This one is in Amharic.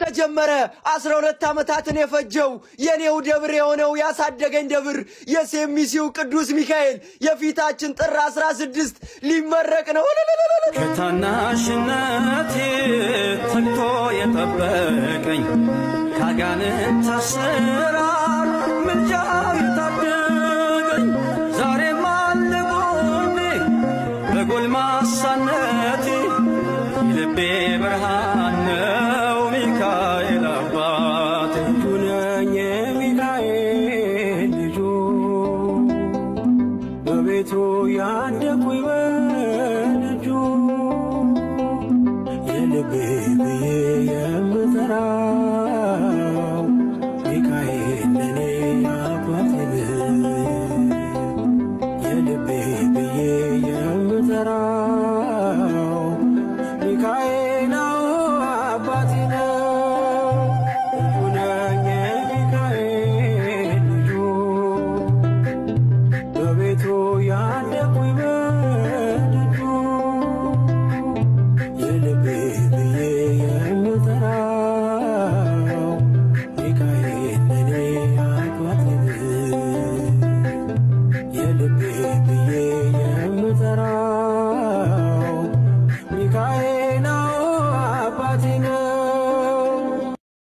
ተጀመረ። 12 ዓመታትን የፈጀው የኔው ደብር የሆነው ያሳደገኝ ደብር የሴሚሲው ቅዱስ ሚካኤል የፊታችን ጥር 16 ሊመረቅ ነው። ከታናሽነቴ ተግቶ የጠበቀኝ፣ ካጋንንት አሰራር ምልጃው የታደገኝ፣ ዛሬም አለ ጎኔ በጎልማሳነቴ፣ የልቤ ብርሃን ነው ሚካኤል አባቴ። ልጁ ነኝ የሚካኤል ልጁ፣ በቤቱ ያደኩኝ በልጁ፣ የልቤ ብዬ የምጠራው ሚካኤል ለኔ አባቴ ነው። የልቤ ብዬ የምጠራው ሚካኤል አባቴ ነው። ልጁ ነኝ የሚካኤል ልጁ፣ በቤቱ ያደኩኝ በልጁ።